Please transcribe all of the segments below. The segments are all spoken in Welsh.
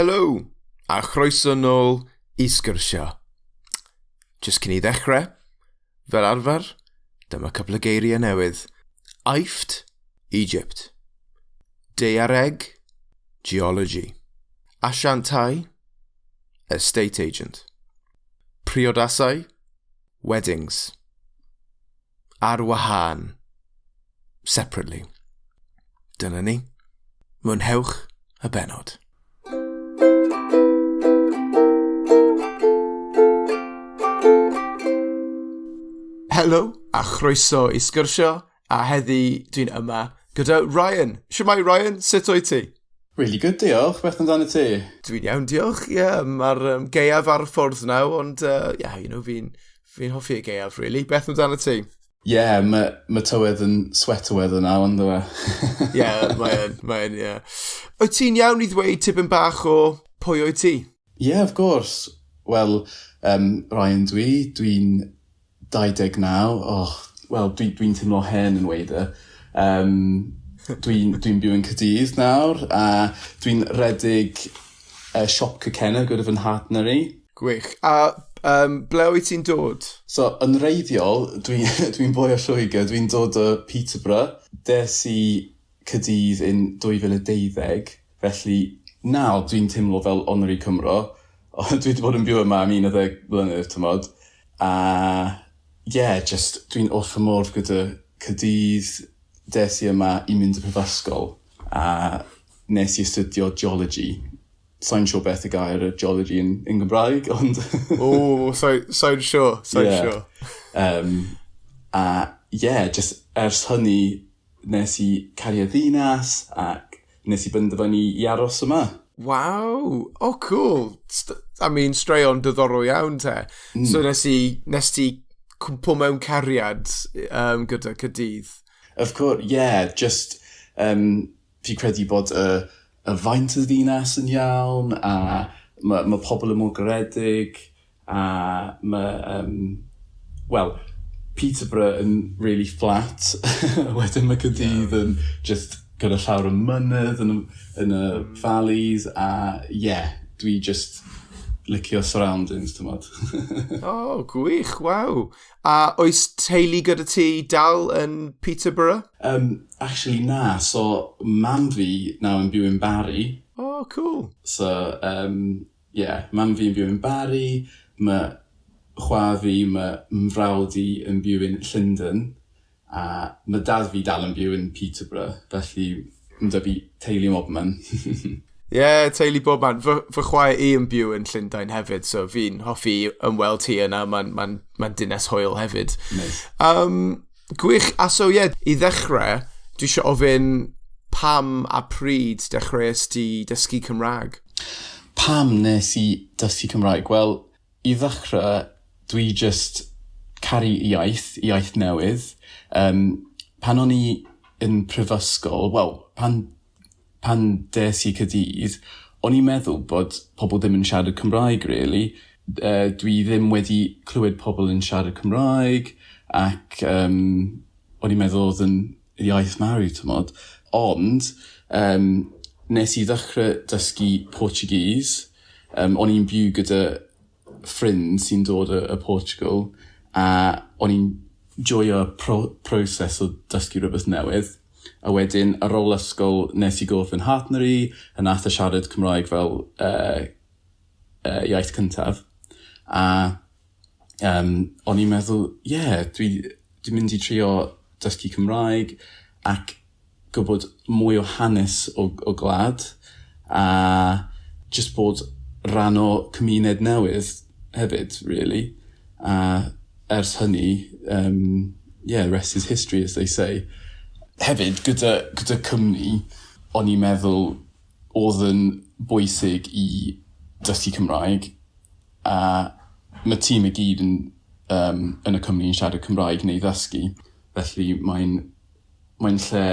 Helo, a chroeso nôl i sgyrsio. Jyst cyn i ddechrau, fel arfer, dyma cwpl o geiriau newydd. Aifft, Egypt. Daeareg, Geology. Asiantau, Estate agent. Priodasau, Weddings. Ar wahân. Separately. Dyna ni. Mwynhewch y bennod. Helo a chroeso i sgyrsio a heddi dwi'n yma gyda Ryan. Shwmae Ryan, sut wyt ti? Really good, diolch. Beth amdano ti? Dwi'n iawn, diolch. Ie, yeah, mae'r um, gaeaf ar y ffordd nawr, ond uh, yeah, you know, fi'n fi hoffi y gaeaf, really. Beth amdano ti? Ie, yeah, mae ma tywydd yn sweater weather now, ond e? Ie, mae'n, mae'n, ie. Wyt ti'n iawn i ddweud tipyn bach o pwy wyt ti? Ie, yeah, of course. Wel, um, Ryan dwi, dwi'n 29, oh, wel, dwi'n dwi, teimlo hen yn weud e. Um, dwi'n dwi byw yn Cadydd nawr, a dwi'n redig uh, siop cacenna gyda fy mhartner i. Gwych. A um, ble wyt ti'n dod? So, yn reiddiol, dwi'n dwi boi o Lloegr, dwi'n dod o Peterborough. Des i Cadydd yn 2012, felly nawr dwi'n teimlo fel honorary Cymro. Ond dwi wedi bod yn byw yma am 11 mlynedd, tymod. A yeah, just dwi'n wrth fy modd gyda Cadydd. Des i yma i mynd i prifysgol a nes i astudio geology. Sa'n siŵr beth y gair y geology yn, yn Gymraeg, ond... O, sa'n so siŵr, sa'n yeah. siŵr. Um, a yeah, just ers hynny nes i caru y ddinas ac nes i benderfynu i aros yma. Waw! Oh, cool. St I mean, straeon diddorol iawn te. Mm. So nes i, nes ti cwmpo mewn cariad um, gyda Cadydd? Of course, yeah, just um, fi credu bod y, y faint y ddinas yn iawn, a mae ma pobl yn mor garedig, a mae, um, well, Peterborough yn really flat, wedyn mae Caerdydd yeah. yn just gyda llawer o mynydd yn, yn y valleys, a yeah, dwi just licio surroundings, tymod. oh, gwych, waw. A oes teulu gyda ti dal yn Peterborough? Um, actually, na. So, mam fi nawr yn byw yn Barry. Oh, cool. So, um, yeah, mam fi yn byw yn Barry, mae chwa fi, mae mfrawd i yn byw yn Llundain, a mae dad fi dal yn byw yn Peterborough, felly mae da fi teulu mobman. Ie, yeah, teulu bob man. Fy, fy chwaer i yn byw yn Llundain hefyd, so fi'n hoffi ymweld hi yna. Mae'n ma ma dinas hwyl hefyd. Nice. Um, gwych. A so, ie, yeah, i ddechrau, dwi eisiau ofyn pam a pryd dechreuais ti dysgu Cymraeg? Pam nes i dysgu Cymraeg? Wel, i ddechrau, dwi just caru iaith, iaith newydd. Um, pan o'n i yn prifysgol, wel, pan pan des i Caerdydd, o'n i'n meddwl bod pobl ddim yn siarad Cymraeg, really. Uh, dwi ddim wedi clywed pobl yn siarad Cymraeg, ac um, o'n i'n meddwl oedd yn iaith marw, tymod. Ond, um, nes i ddechrau dysgu Portuguese. Um, o'n i'n byw gyda ffrind sy'n dod o, o Portugal, a o'n i'n joio pro proses o dysgu rhywbeth newydd. A wedyn, ar ôl ysgol, nes i gwrdd yn partner i, a nath e siarad Cymraeg fel uh, uh, iaith cyntaf. A um, o'n i'n meddwl, ie, yeah, dwi, dwi mynd i trio dysgu Cymraeg ac gwybod mwy o hanes o, o gwlad a just bod rhan o cymuned newydd hefyd, really. A ers hynny, um, yeah, rest is history, as they say. Hefyd, gyda, gyda cwmni, o'n i'n meddwl oedd yn bwysig i dysgu Cymraeg, a mae tîm i gyd yn, um, yn y cwmni yn siarad Cymraeg neu ddysgu, felly mae'n mae'n lle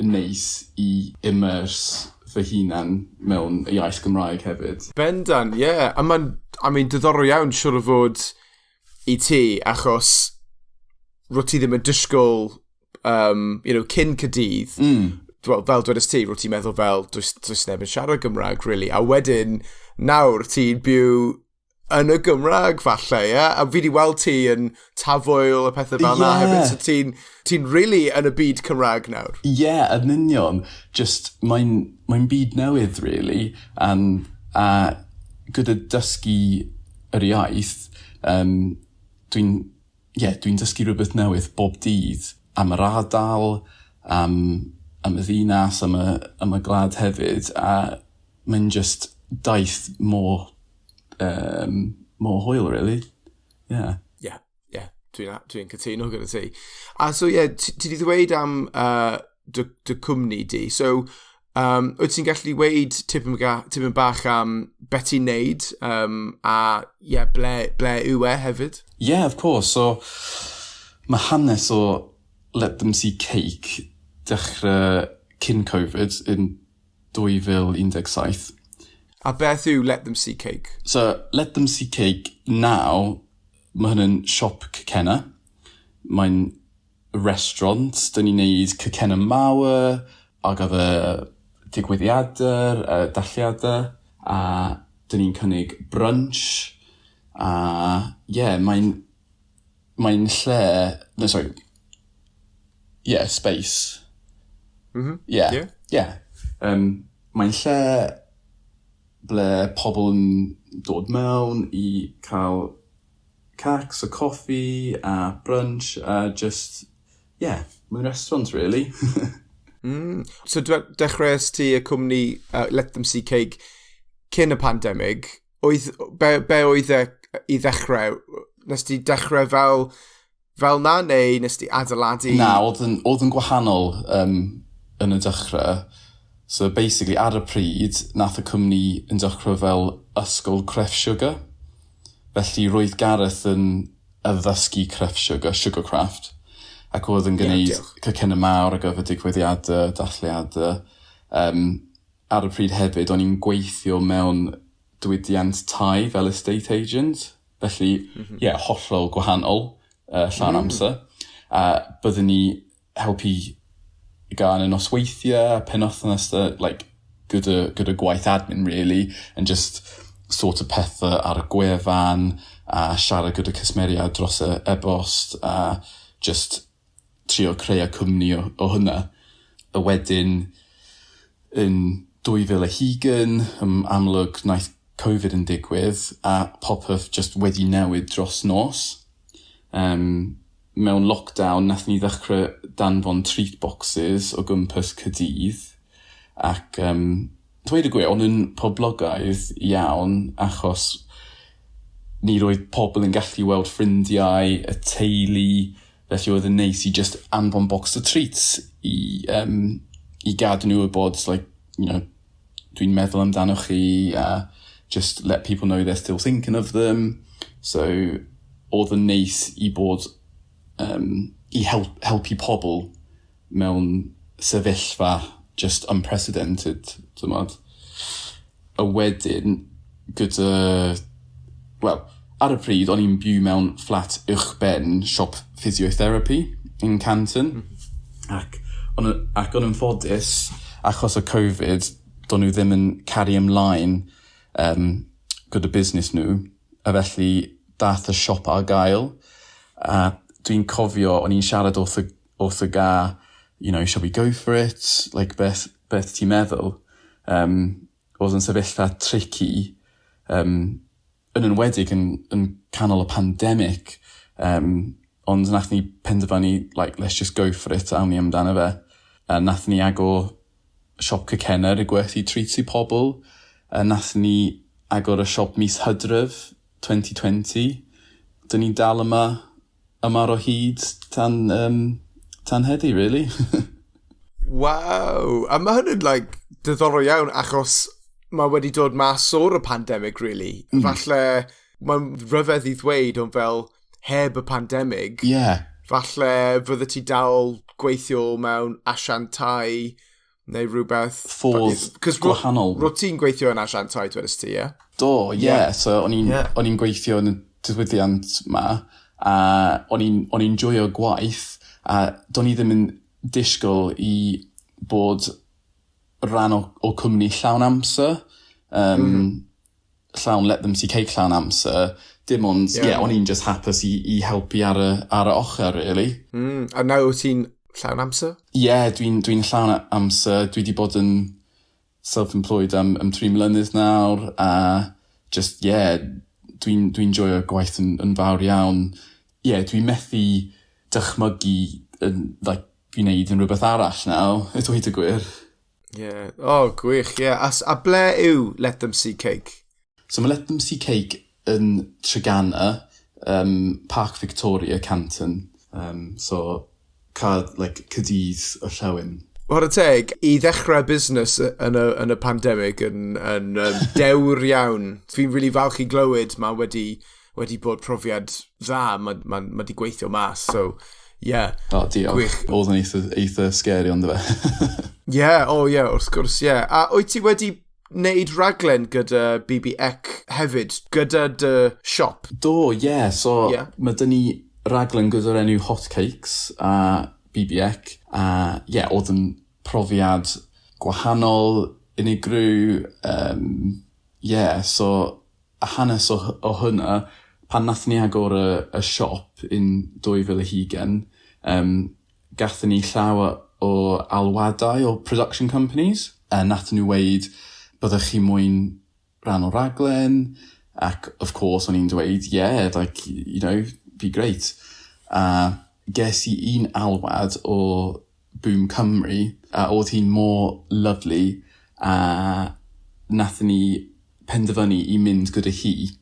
neis i immerse fy hunan mewn iaith Gymraeg hefyd. Bendant, ie. Yeah. A mae'n, I mean, diddorol iawn siŵr o fod i ti, achos ro ti ddim yn disgwyl, um, you know, cyn Cadydd, mm. Well, fel dwedais ti, roedd ti'n meddwl fel, does neb yn siarad Gymraeg, really. A wedyn, nawr ti'n byw yn y Gymraeg, falle, ie? Yeah? A fi wedi weld ti yn Tafwyl a pethau fel 'na hefyd, so ti'n really yn y byd Cymraeg nawr. Ie, yeah, yn union. Just, mae'n byd newydd, really. A gyda dysgu yr iaith, yeah, dwi'n dysgu rhywbeth newydd bob dydd am yr ardal, am y ddinas, am y gwlad hefyd, a mae'n just daith mor hwyl, really. Yeah. Yeah, dwi'n cytuno gyda ti. A so, yeah, ti wedi ddweud am dy cwmni di. So, wyt ti'n gallu dweud tipyn bach am beth ti'n neud a yeah, ble yw e hefyd? Yeah, of course. So, mae hanes o Let Them See Cake dechrau cyn Covid yn 2017. A beth yw Let Them See Cake? So, Let Them See Cake now, mae hwn yn siop cacenna. Mae'n restaurant. Dyn ni'n neud cacenna mawr ar gyfer digwyddiadau, dathliadau, a dyn ni'n cynnig brunch. A yeah, mae'n lle. No, sorry. Yeah, space. Yeah. Yeah. Mae'n lle ble pobl yn dod mewn i cael cacs a coffi a brunch a just, yeah, mae'n restaurant, really. So dechreuais ti y cwmni Let Them See Cake cyn y pandemig. Be oedd e i ddechrau? Nes ti dechrau fel na, neu nes ti adeiladu? Na, oedd yn gwahanol yn y dechrau. So basically, ar y pryd, nath y cwmni yn dechrau fel ysgol crefft sugar. Felly roedd Gareth yn addysgu crefft sugar, sugarcraft. Ac oedd yn gwneud diolch. cacennau mawr ar gyfer digwyddiadau, dathliadau. Ar y pryd hefyd, o'n i'n gweithio mewn diwydiant tai fel estate agent. Felly, yeah, hollol gwahanol, llawn amser. A byddwn ni helpu gan y nosweithiau, penwythnos, like, gyda gwaith admin, really, and just sort of pethau ar y gwefan, a siarad gyda cwsmeriaid dros y e-bost, a just trio creu y cwmni o hynna. A wedyn, yn 2020, yn amlwg naeth Covid yn digwydd, a popeth just wedi newid dros nos. Mewn lockdown, nath ni ddechrau danfon treat boxes o gwmpas Caerdydd. Ac, dweud y gwir, ond yn poblogaidd iawn, achos ni roedd pobl yn gallu weld ffrindiau, y teulu, felly oedd yn neis i just anfon box o treats i gadw nhw wybod, like, dwi'n meddwl amdano chi, a just let people know they're still thinking of them. So, oedd yn neis i bod, i helpu pobl mewn sefyllfa just unprecedented, t'mod. A wedyn, gyda, well, ar y pryd, o'n i'n byw mewn fflat uwchben siop physiotherapy in Canton. Ac o'n yn ffodus, achos o Covid, do'n nhw ddim yn cario ymlaen gyda busnes nhw, a felly dath y siop ar gael. A dwi'n cofio, o'n i'n siarad wrth y ga, "Shall we go for it? Like, beth ti'n meddwl?" Oedd yn sefyllfa tricky, yn enwedig yn canol y pandemic, ond nath ni penderfynu, like, let's just go for it, awn ni amdano fe. A nath ni agor siop cacenna i gwerthu treats i pobl. A nath ni agor y siop mis Hydref 2020. Dyn ni'n dal yma o hyd tan heddi, really. Waw! A mae hynny'n like, diddorol iawn achos mae wedi dod mas o'r y pandemig, really. Falle, mae'n rhyfedd i ddweud, ond fel heb y pandemig, falle fydde ti dal gweithio mewn asiantau neu rhywbeth. Ffordd 'Cause gwahanol. Ro ti'n gweithio yn asiantau, dwedais ti, ie? Do, ie. Yeah. So, o'n i'n gweithio yn y diwydiant ma, a o'n i'n joio gwaith, a do'n i ddim yn disgwyl i bod rhan o cwmni llawn amser. Llawn Let Them See Cake llawn amser. Dim ond, ie, yeah, o'n i'n just hapus i helpu ar y ochr, really. A nawr ti'n llawn amser? Ie, yeah, dwi'n dwi llawn amser. Dwi wedi bod yn self-employed am 3 mlynedd nawr, a just, yeah, dwi'n dwi joio gwaith yn fawr iawn. Ie, yeah, dwi'n methu dychmygu yn, like, fi wneud yn rhywbeth arall nawr, i dweud y gwir. Yeah. Oh, gwych, ie. Yeah. A ble yw Let Them See Cake? So mae Let Them See Cake yn Treganna, Parc Victoria, Canton. So, cael, like, Caerdydd o Llewyn. Whare teg, i ddechrau busnes yn y pandemig yn dewr iawn. Fi'n really falch i glywed mae wedi bod profiad dda, mae wedi gweithio mas, so yeah. O, oh, diolch. Gwych. Oedd yn eitha scary, ond fe. Yeah, oh yeah, wrth gwrs, yeah. A wyt ti wedi wneud raglen gyda BBC hefyd, gyda dy siop? Do, ie. Yeah. So, mae dyn ni raglen gyda'r enw Hot Cakes a BBC. A ie, yeah, oedd yn profiad gwahanol, unigryw. Yeah, so a hanes o hwnna, pan nath ni agor y siop yn 2020, gathon ni llawer o alwadau o production companies. A nath nhw weud, "Byddwch chi moyn rhan o raglen?" Ac, of course, o'n i'n dweud, "Yeah, like, be great." A ges i un alwad o Boom Cymru, a oedd hi'n mor lovely, a nathon ni penderfynu i mynd gyda hi.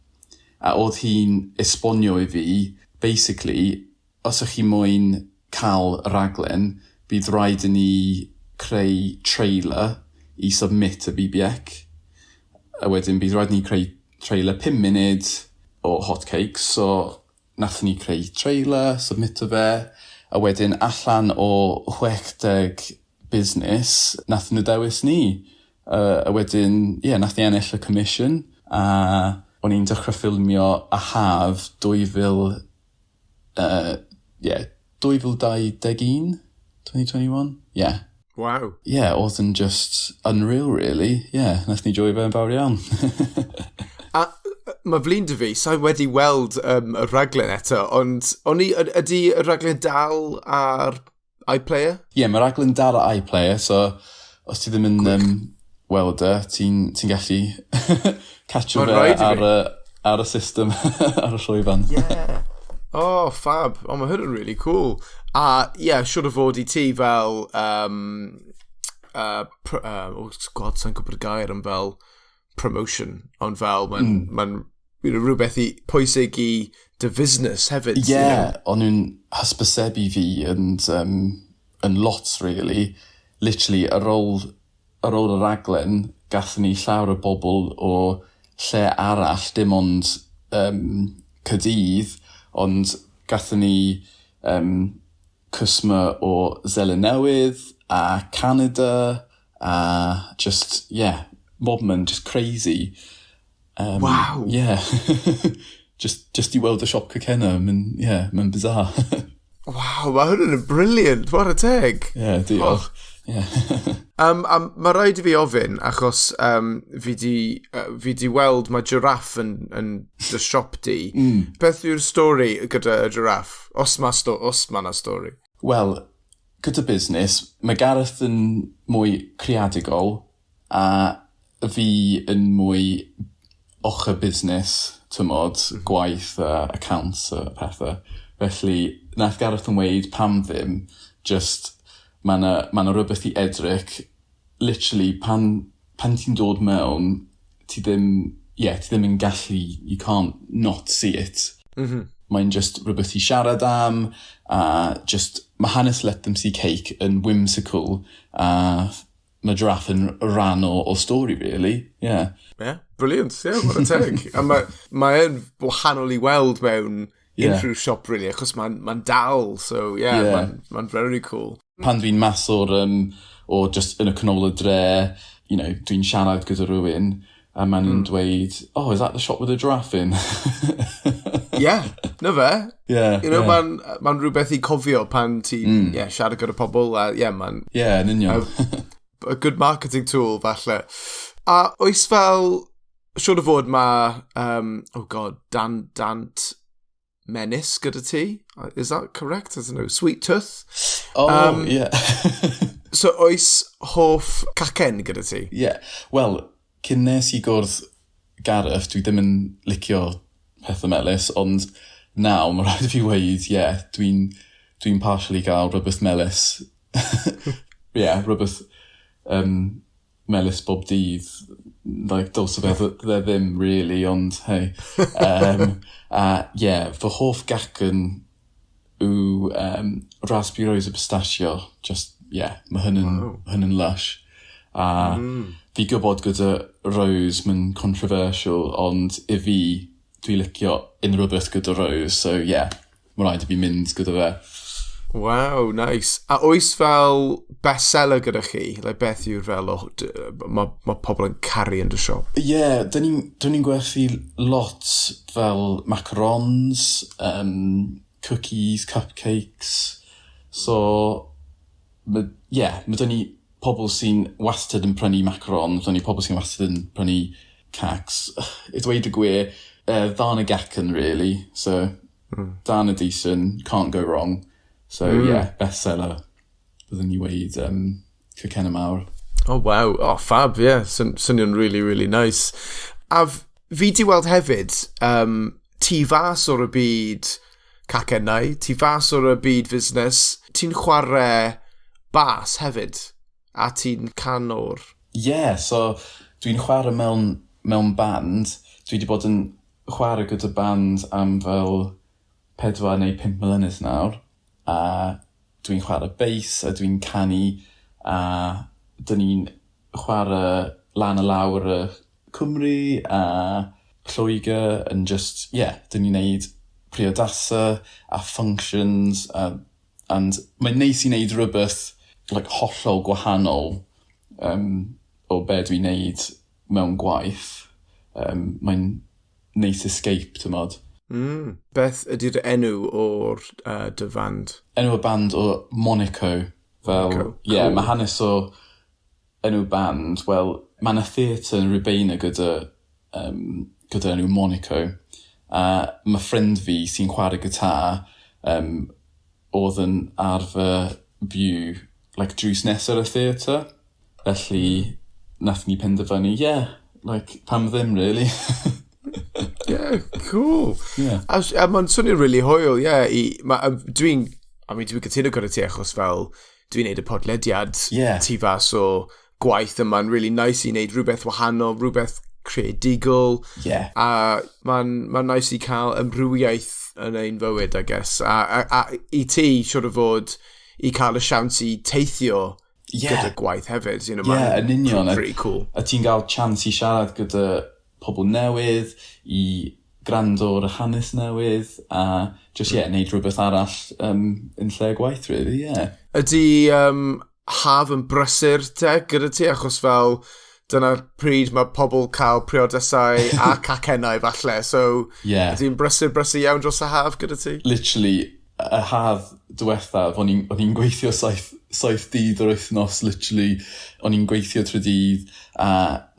A oedd hi'n esbonio i fi, basically, os ych chi moyn cael y raglen, bydd rhaid i ni creu trailer i submit y BBC. A wedyn bydd rhaid i ni creu trailer 5 munud o hotcakes, so nathon ni creu trailer, submito fe, a wedyn allan o 60 busnes, nathon nhw dewis ni. A wedyn, ie, yeah, nath ni ennill y commission, a o'n i'n dechrau ffilmio a haf 2000, yeah, 2021, 2021? Yeah. Wow. Yeah, oedd yn just unreal, really. Yeah, nath ni joio fe'n fawr iawn. A mae flin dy fi, sa'i wedi weld y raglen eto, ond o'n i, ydy y raglen dal ar iPlayer? Ie, yeah, mae raglen dal ar iPlayer, so os ti ddim yn weld e, ti'n ti gallu catcho fe ar y system, ar y llwyfan. Yeah. Oh, fab. Oh, mae hwn yn really cool. A, ie, yeah, siwr o fod i ti fel, oh, God, sa'n gwybod y gair am fel promotion, ond fel, mae'n ma rhywbeth i pwysig i dy fusnes hefyd. Ie, yeah, o'n nhw'n hysbysebu fi yn lot, really. Literally, ar ôl y raglen, gathon ni llawer o bobl o lle arall, dim ond Caerdydd, ond gathon ni cwsmer o Seland Newydd a Canada a just, yeah, bobman, just crazy. Yeah. Just i weld y siop cacenna, mae'n, yeah, mae'n bizarre. Wow, mae hwn yn brilliant, whare teg. Yeah, diolch. Oh. Yeah. Mae rhaid i fi ofyn, achos fi di weld mae giraffe yn dy siop di. Beth yw'r stori gyda y giraffe? Os ma na stori. Wel, gyda busnes, mae Gareth yn mwy creadigol a fi yn mwy ochr busnes, tymod, gwaith a accounts a pethau. Felly, nath Gareth yn weud pam ddim, just mae yna ma rhywbeth i edrych. Literally, pan ti'n dod mewn, ti ddim, yeah, ti ddim yn gallu, you can't not see it. Mae'n just rhywbeth i siarad am, a just, mae hanes Let Them See Cake yn whimsical, a mae giraffe yn rhan o stori, really. Yeah. Yeah, brilliant. Yeah, whare teg. A mae ma yn wahanol i weld mewn unrhyw siop, really, achos mae'n ma dal, so yeah, yeah. Mae'n ma very cool. Pan dwi'n mas o'r, o just yn y canol y dre, dwi'n siarad gyda rhywun, A maen nhw'n dweud, "Oh, is that the shop with the giraffe in?" Yeah, na fe. Yeah. Mae'n ma rhywbeth i cofio pan ti'n yeah, siarad gyda pobl. A, yeah, mae'n Yeah, yn union. A good marketing tool, falle. A oes fel, siwr o fod mae, oh God, dant menys gyda ti? Is that correct? I don't know. Sweet tooth? Oh, yeah. So oes hoff cacen gyda ti? Yeah. Wel, cyn nes i gwrdd Gareth, dwi ddim yn licio pethau melys, ond nawr, mae rhaid i fi weud, yeah, dwi partially gael rhywbeth melys. Yeah, rhywbeth melys bob dydd. Like, dylse fe ddim, really, ond hey. Yeah, fy hoff gacen yw raspberry rose a pistachio. Just, yeah, mae hyn yn, hyn yn lush. A fi gwybod gyda rose, mae'n controversial, ond i fi, dwi licio unrhyw beth gyda rose, so yeah, mae rhaid i fi mynd gyda fe. Wow, nice. A oes fel bestseller gyda chi? Like, beth yw'r fel, oh, mae pobl yn caru yn dy siop? Ie, yeah, dyn ni'n ni gwerthu lot fel macarons, cookies, cupcakes. So, yeah, mae dyn ni pobl sy'n wastad yn prynu macarons, dyn ni pobl sy'n wastad yn prynu cacs. I dweud y gwir, ddarn y gacen, really. So, darn y decent, can't go wrong. So, yeah, bestseller, byddwn ni weud cacennau mawr. Oh, wow. Oh, fab, yeah. Swnio'n really, really nice. A fi di weld hefyd, ti fas o'r y byd cacennau, ti fas o'r y byd fusnes, ti'n chwarae bas hefyd, a ti'n canwr. Yeah, so dwi'n chwarae mewn band. Dwi wedi bod yn chwarae gyda band am fel 4 neu 5 mlynedd nawr. A dwi'n chwarae bass a dwi'n canu a dyn ni'n chwarae lan a lawr y Cymru a Lloegr yn just, yeah, dyn ni'n neud priodasau a functions and mae'n neis i neud rhywbeth like, hollol gwahanol o be dwi'n neud mewn gwaith. Mae'n neis escape, ti'n. Beth ydy'r enw o'r dy fand? Enw y band o Monaco. Fel, Monaco, yeah, cool. Mae hanes o enw band, wel, mae yna theatr yn Rhiwbeina gyda enw Monaco. A mae ffrind fi sy'n chwarae gitar oedd yn arfer byw like, drws nesaf y theatr. Felly, nath ni penderfynu, yeah, like, pam ddim, really. Yeah, cool. Yeah. A mae'n swnio'n really hwyl, yeah. Dwi'n, I mean, dwi'n cytuno gyda ti achos fel dwi'n neud y podlediad tu fas o gwaith yma'n really nice i wneud rhywbeth wahanol, rhywbeth creadigol. A mae'n ma nice i cael amrywiaeth yn ein fywyd, I guess. A i ti, siwr o fod, i cael y siawns i teithio gyda gwaith hefyd. Yeah, yn union. Pretty cool. A ti'n cael chance i siarad gyda pobl newydd, i gwrando ar y hanes newydd, a just, yeah, neud rhywbeth arall yn lle gwaith, really, yeah. Ydy haf yn brysur te gyda ti, achos fel dyna'r pryd mae pobl cael priodasau a cacennau falle, so ydy'n brysur iawn dros y haf gyda ti? Literally, y haf diwethaf, o'n i'n gweithio 7 dydd o'r wythnos, literally. O'n i'n gweithio trwy dydd, a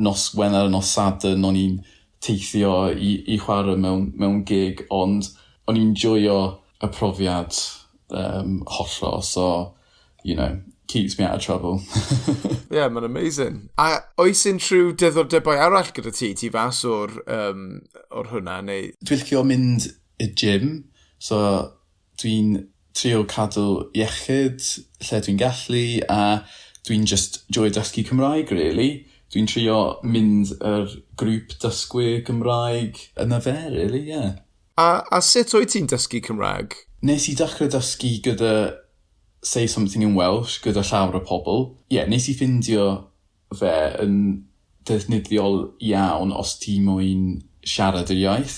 nos Wener a nos Sadwrn, o'n i'n teithio i chwarae mewn gig, ond o'n i'n joio y profiad hollol, so, keeps me out of trouble. Yeah, mae'n amazing. A oes unrhyw diddordebau arall gyda ti, ti fas o'r hwnna, neu? Dwi'n licio mynd i gym, so dwi'n trio cadw iechyd lle dwi'n gallu, a dwi'n just joio dysgu Cymraeg, really. Dwi'n trio mynd yr grŵp dysgwyr Cymraeg yna fe, really, yeah. A sut wyt ti'n dysgu Cymraeg? Nes i dechrau dysgu gyda Say Something in Welsh, gyda llawer o pobl. Ie, yeah, nes i ffindio fe yn defnyddiol iawn os ti moyn siarad yr iaith.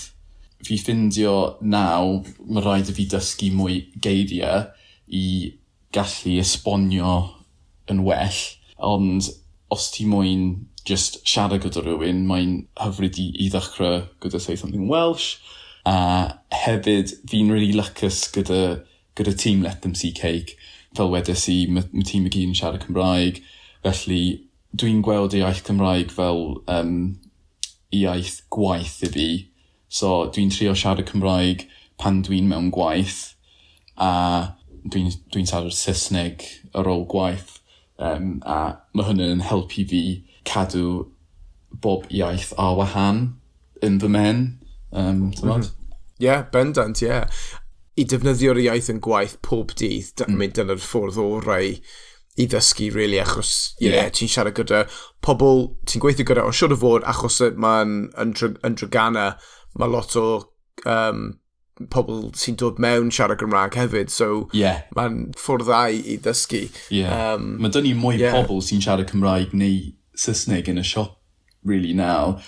Fi ffindio naw, mae rhaid i fi dysgu mwy geiriau i gallu esbonio yn well, ond os ti moyn just siarad gyda rhywun, mae'n hyfryd i ddechrau gyda "Say something Welsh". A hefyd, fi'n really lwcus gyda tîm Let Them See Cake. Fel wedes i, ma tîm i gyd yn siarad Cymraeg, felly dwi'n gweld y iaith Cymraeg fel iaith gwaith i fi. So dwi'n trio siarad Cymraeg pan dwi'n mewn gwaith, a dwi'n siarad Saesneg ar ôl gwaith. A mae hynny'n helpu fi cadw bob iaith ar wahân yn fy mhen. Yeah, bendant, yeah. I defnyddio'r iaith yn gwaith pob dydd, mm. dyna'r ffordd orau i ddysgu, really, achos yeah, ti'n siarad gyda pobl ti'n gweithio gyda, ond siwr o fod, achos mae'n yn Treganna, mae lot o pobl sy'n dod mewn siarad Gymraeg hefyd, so mae'n ffordd dda i ddysgu. Yeah. Mae dyn ni mwy pobl sy'n siarad Cymraeg neu Saesneg yn y siop, really, now,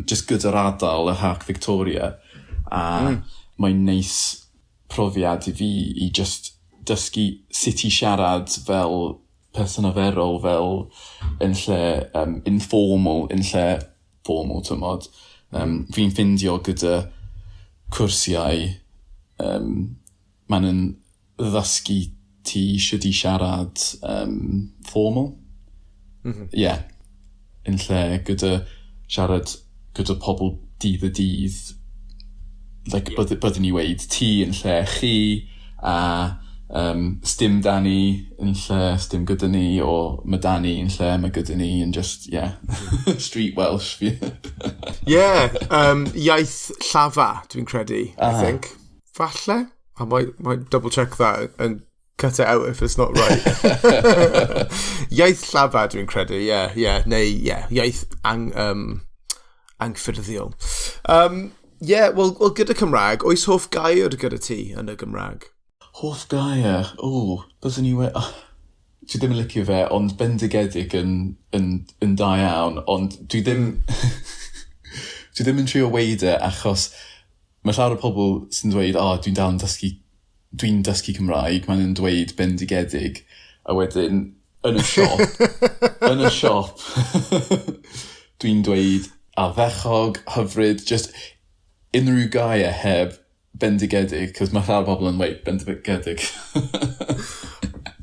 just gyda'r ardal y Parc Victoria. A mae'n neis profiad i fi i just dysgu sut i siarad fel person arferol, fel yn lle informal, yn lle formal, tymod. Fi'n ffindio gyda cwrsiau, maen nhw'n ddysgu ti sut i siarad formal. Yeah. Yn lle gyda siarad gyda pobl dydd y dydd, like, byddwn ni weud ti yn lle chi, a sdim da ni yn lle sdim gyda ni, o ma da ni yn lle ma gyda ni, and just, yeah, street Welsh. Yeah, iaith llafar, dwi'n credu, I think. Falle? I might double check that and cut it out if it's not right. Iaith llafar, dwi'n credu, yeah. Neu, yeah, iaith angffurfiol. Yeah, well, gyda Cymraeg, oes hoff gair gyda ti yn y Gymraeg? Hoff gair? O, byddwn ni we... Oh, dwi ddim yn licio fe, ond bendigedig yn da iawn, ond dwi ddim yn trio weud e, achos mae llawer o pobl sy'n dweud, "O, oh, dwi'n dal yn dysgu, dwi'n dysgu Cymraeg," maen nhw'n dweud bendigedig, a wedyn, yn y siop, dwi'n dweud ardderchog, hyfryd, just unrhyw gair heb bendigedig, cos mae llawer o bobl yn dweud bendigedig.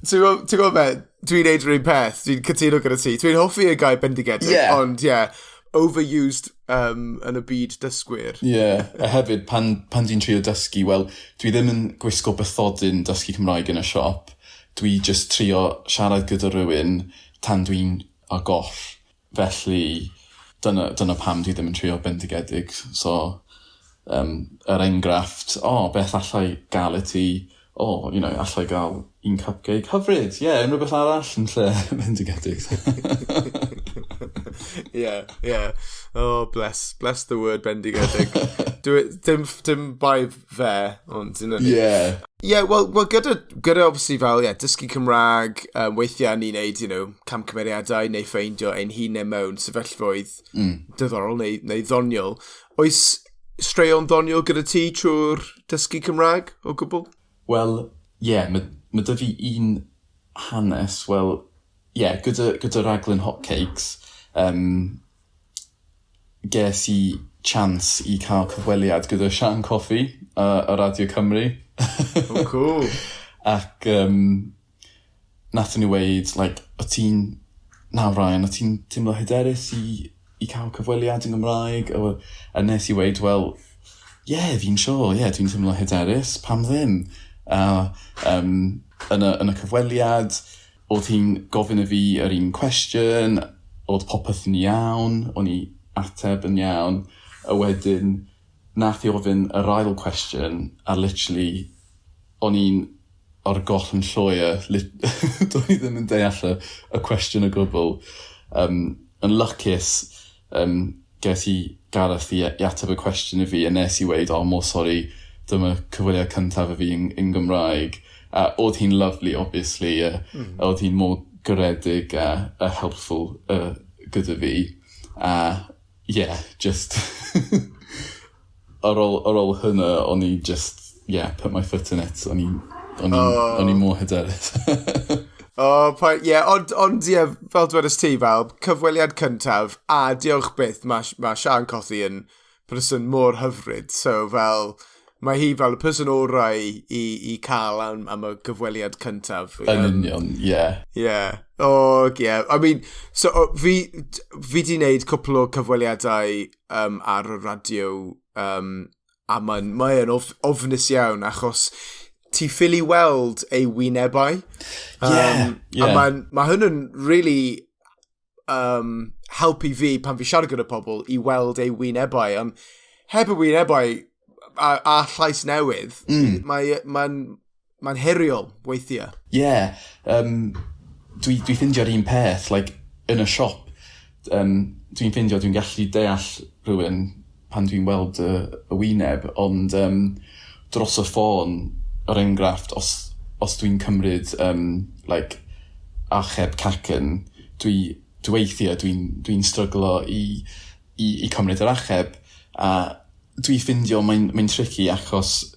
Ti'n gwybod be? Dwi'n neud yr un peth. Dwi'n cytuno gyda ti. Dwi'n hoffi y gair bendigedig, ond yeah, overused yn y byd dysgwyr. Yeah, a hefyd, pan dwi'n trio dysgu, wel, dwi ddim yn gwisgo bathodyn dysgu Cymraeg yn y siop. Dwi just trio siarad gyda rhywun tan dwi'n ar goll. Felly, dyna pam dwi ddim yn trio bendigedig. So, er enghraifft, "O, oh, beth allai gael i ti?" "O, oh, allai gael un cupcake hyfryd. Ie, yeah, unrhyw beth arall?" yn lle bendigedig. Yeah. Oh, bless the word bendigedig. Dim bai fe, ond dyna ni. Yeah, well, gyda obviously fel, yeah, dysgu Cymraeg, weithiau ni'n neud, camgymeriadau neu ffeindio ein hunain mewn sefyllfaoedd diddorol neu ddoniol. Oes straeon ddoniol gyda ti trwy'r dysgu Cymraeg o gwbl? Wel, ie, yeah, ma 'da fi un hanes, wel, ie, yeah, gyda raglen Hotcakes, ges i chance i cael cyfweliad gyda Sian Cothi ar Radio Cymru. Oh, cool. Ac nathon nhw weud, like, "O ti'n, nawr Ryan, o ti'n teimlo hyderus i cael cyfweliad yn Gymraeg?" A nes i weud, "Wel, ie, yeah, fi'n siŵr, ie, yeah, dwi'n teimlo hyderus, pam ddim?" A yn y cyfweliad, oedd hi'n gofyn i fi yr un cwestiwn, oedd popeth yn iawn, o'n i ateb yn iawn, a wedyn nath i ofyn yr ail cwestiwn, a literally, o'n i'n ar goll yn llwyr, do'n i ddim yn deall y cwestiwn o gwbl. Yn lwcus, ges i Gareth i ateb y cwestiwn i fi, a nes i weud, "Oh, mor sori, dyma cyfweliad cyntaf i fi yn Gymraeg." A oedd hi'n lovely, obviously. Oedd hi'n mor garedig a helpful gyda fi. A yeah, just ar ôl hynna, o'n i just, yeah, put my foot in it. O'n i mor hyderus. Oh, yeah, ond yeah, fel dwedais ti, fel, cyfweliad cyntaf, a diolch byth, mae Sian Cothi yn person mor hyfryd, so fel, mae hi fel y person orau i cael am y gyfweliad cyntaf. Yn union, ie. Yeah. Yeah. Oh, yeah. I mean, so fi di wneud cwpl o cyfweliadau ar y radio, a mae'n ofnus iawn, achos ti ffili weld ei wynebau. Yeah. A mae hwn yn really helpu fi pan fi siarad gyda pobl i weld ei wynebau. Ond heb y wynebau a llais newydd, mae'n heriol weithiau. Yeah. Dwi ffeindio'r un peth, like, yn y siop, dwi'n ffeindio dwi'n gallu deall rhywun pan dwi'n weld y wyneb, ond dros y ffôn, er enghraifft, os dwi'n cymryd like, archeb cacen, dwi weithiau dwi stryglo i cymryd yr archeb, a dwi ffindio mae'n tricky achos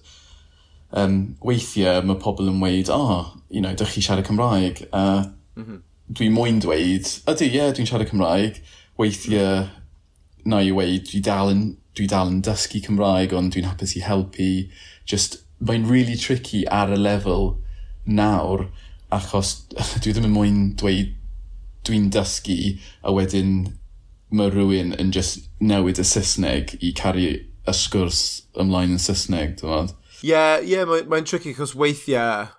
weithiau mae pobl yn weud, "Oh, dych chi siarad Cymraeg?" A dwi moyn dweud, "Ydy, ie, yeah, dwi'n siarad Cymraeg." Weithiau, na i weud, dwi dal yn dysgu Cymraeg, ond dwi'n hapus i helpu. Just, mae'n really tricky ar y lefel nawr, achos dwi ddim yn moyn dweud dwi'n dysgu, a wedyn mae rhywun yn just newid y Saesneg i cario y sgwrs ymlaen yn Saesneg, ti'n gwbod? Ie, mae'n tricky, chos weithiau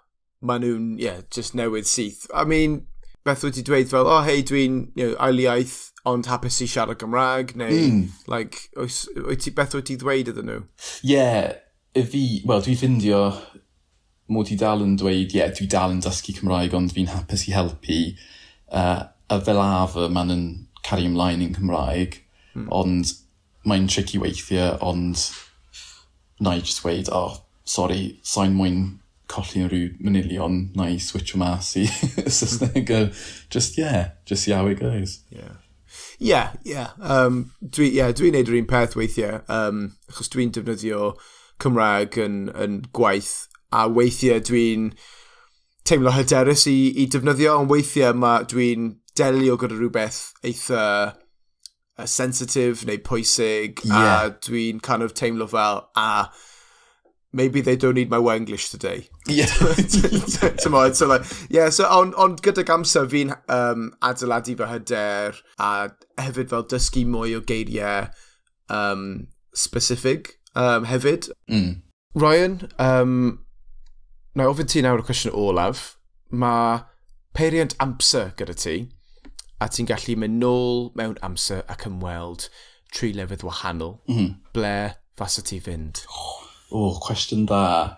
maen nhw'n, yeah, just newid syth. I mean, beth wyt ti dweud fel, "Oh, hei, dwi'n ail iaith, ond hapus i siarad Gymraeg," neu, like, beth wyt ti ddweud iddyn nhw? Ie, yeah, i fi, wel, dwi'n ffindio mod i dal yn dweud, ie, yeah, dwi dal yn dysgu Cymraeg, ond fi'n hapus i helpu. A fel arfer, maen nhw'n cario ymlaen yn Cymraeg, ond mae'n tricky weithiau, ond na i just weud, "Oh, sorry, sa'n moyn colli unrhyw manylion, na i switcho mas i Saesneg." Just, yeah, just see how it goes. Yeah. Yeah, dwi'n neud yr un peth weithiau, achos dwi'n defnyddio Cymraeg yn gwaith, a weithiau dwi'n teimlo hyderus i defnyddio, ond weithiau dwi'n delio gyda rhywbeth eitha sensitif neu pwysig, a dwi'n kind of teimlo fel, "Ah, maybe they don't need my Wenglish today." T'mod, so like, yeah, so ond gydag amser fi'n adeiladu fy hyder a hefyd fel dysgu mwy o geiriau specific hefyd. Ryan, na i ofyn ti nawr y cwestiwn olaf. Mae peiriant amser gyda ti, a ti'n gallu mynd nôl mewn amser ac ymweld tri lefydd wahanol. Ble fasa ti fynd? O, oh, cwestiwn dda.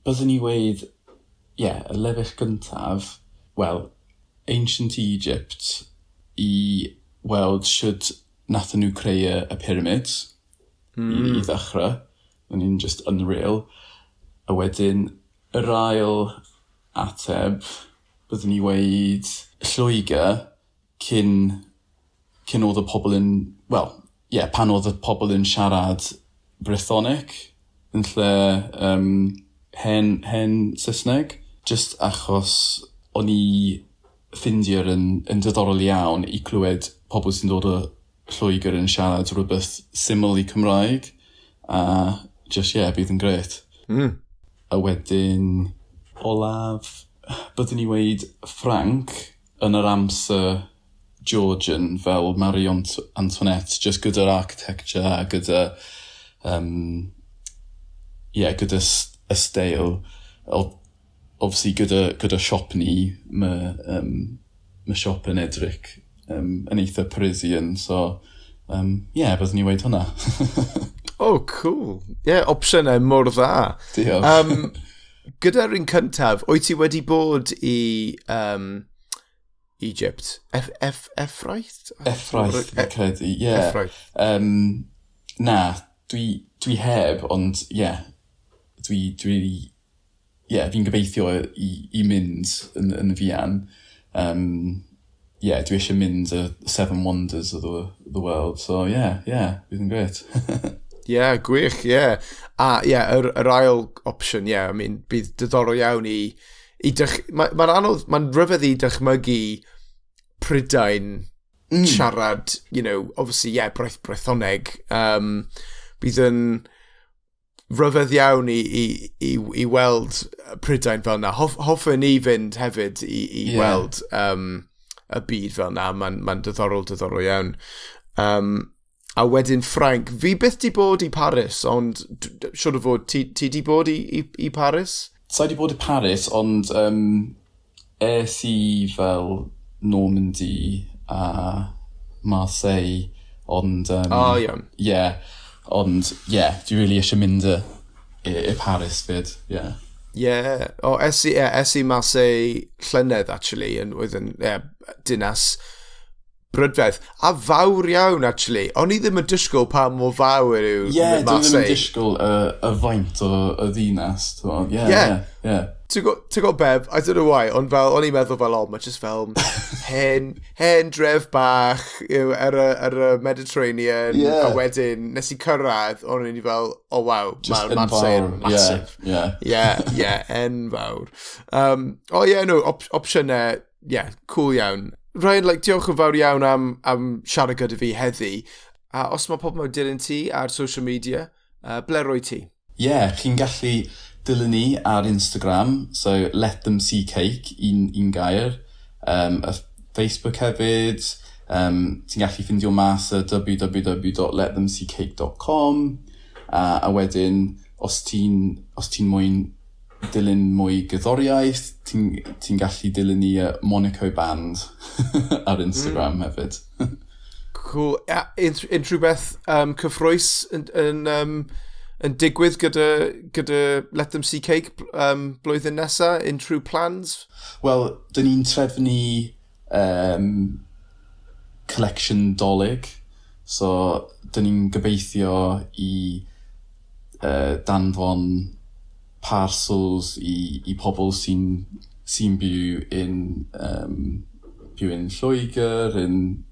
Byddwn i weud, ie, yeah, y lefyll gyntaf, wel, Ancient Egypt i weld shwd nathon nhw creu y pyramids i ddechrau. O'n i'n just unreal. A wedyn, yr ail ateb, byddwn i weud Lloegr cyn oedd y pobl yn, wel, ie, yeah, pan oedd y pobl yn siarad Brythonic yn lle hen Saesneg. Just achos o'n i ffindio'r yn diddorol iawn i clywed pobl sy'n dod o Lloegr yn siarad rhywbeth syml i Cymraeg. A just, yeah, bydd yn grêt. A wedyn, olaf, byddwn i weud Ffranc yn yr amser Georgian fel Marie Antoinette, just gyda'r architecture a gyda, yeah, gyda y steil. Obviously gyda siop ni, mae siop yn edrych yn eitha Parisian, so yeah, byddwn i weud hwnna. Oh, cool. Yeah, opsiynau mor dda. Diolch. Gyda'r un cyntaf, wyt ti wedi bod i Egypt? Effraith? Effraith, fi'n credu, ie. Yeah. Effraith. Na, dwi heb, ond ie, yeah, dwi, yeah, fi'n gobeithio i mynd yn fuan. Yeah, dwi eisiau mynd y Seven Wonders of the world, so yeah, bydd yn grêt. Yeah, gwych, yeah. A yeah, yr ail opsiwn, yeah, I mean, bydd diddorol iawn i, i dych, mae'n ma anodd, mae'n rhyfedd i dychmygu Prydain siarad, obviously, yeah, Brythoneg. Bydd yn rhyfedd iawn i weld Prydain fel yna. Hoffwn ni fynd hefyd i weld y byd fel yna. Mae'n ma diddorol, diddorol iawn. A wedyn Ffrainc. Fi byth di bod i Paris, ond siwr o fod, ti di bod i Paris? Sa i di bod i Paris, ond es i fel Normandy a Marseille, ond O, iawn. Yeah, ond, yeah, dwi really eisiau mynd i Paris fyd, yeah. Yeah. O, es i, yeah, es i Marseille llynedd, actually, yn, oedd yn, yeah, dinas brydferth. A fawr iawn, actually. O'n i ddim yn disgwyl pa mor fawr yw Yeah, dwi ddim yn Marseille. disgwyl y faint o y ddinas, t'mo'. Yeah. Ti'n gwybod Beb, I don't know why, ond fel, o'n i'n meddwl fel, oh, mae just fel hen dref bach ar y Mediterranean, a wedyn nes i cyrraedd, o'n i'n fel, oh wow, mae Marseille yn massive. Yeah, enfawr. Oh yeah, no, opsiynau, yeah, cool iawn. Ryan, like, diolch yn fawr iawn am siarad gyda fi heddi. A os mae pobl mewn dilyn ti ar social media, ble roi ti? Yeah, chi'n gallu dilyn ni ar Instagram, so Let Them See Cake, un gair. A Facebook hefyd, ti'n gallu ffindio mas ar www.letthemseecake.com, a wedyn, os ti moyn dilyn mwy gerddoriaeth, ti gallu dilyn ni Monaco Band ar Instagram hefyd. Cool. A, unrhyw beth cyffrous yn digwydd gyda Let Them See Cake blwyddyn nesa? Unrhyw plans? Wel, dyn ni'n trefnu collection Dolig. So, dyn ni'n gobeithio i danfon parcels i pobl sy byw yn Lloegr, yn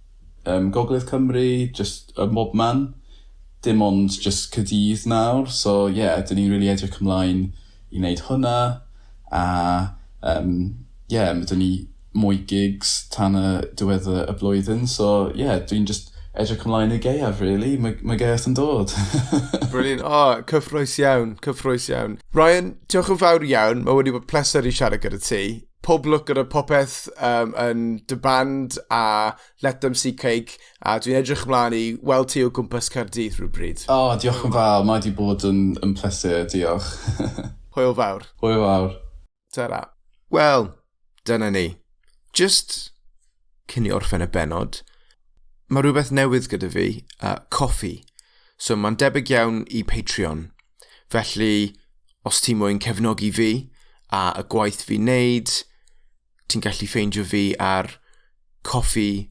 Gogledd Cymru, just y mobman. Dim ond just Caerdydd nawr. So, yeah, dyn ni'n really edrych ymlaen i wneud hwnna. A, yeah, mae dyn ni mwy gigs tan y diwedd y blwyddyn. So, yeah, dwi'n just edrych ymlaen i gaeaf, really. Mae gaeaf yn dod. Brilliant. Oh, cyffrous iawn, cyffrous iawn. Ryan, diolch yn fawr iawn. Mae wedi bod pleser i siarad gyda ti. Pob lwc gyda popeth yn dy band a Let Them See Cake. A dwi'n edrych ymlaen i weld ti o gwmpas Caerdydd rhywbryd. O, oh, diolch yn fawr. Mae wedi bod yn pleser, diolch. Hwyl fawr. Hwyl fawr. Ta-ra. Wel, dyna ni. Just cyn i orffen y benod, mae rhywbeth newydd gyda fi, Ko-fi. So mae'n debyg iawn i Patreon. Felly, os ti moyn cefnogi fi a y gwaith fi'n neud, ti'n gallu ffeindio fi ar Ko-fi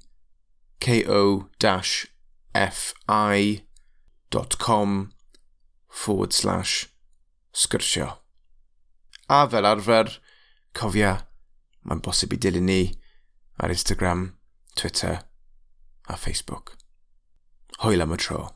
ko-fi.com/sgyrsio. A fel arfer, cofia, mae'n bosib i dilyn ni ar Instagram, Twitter a Facebook. Hwyl am y tro.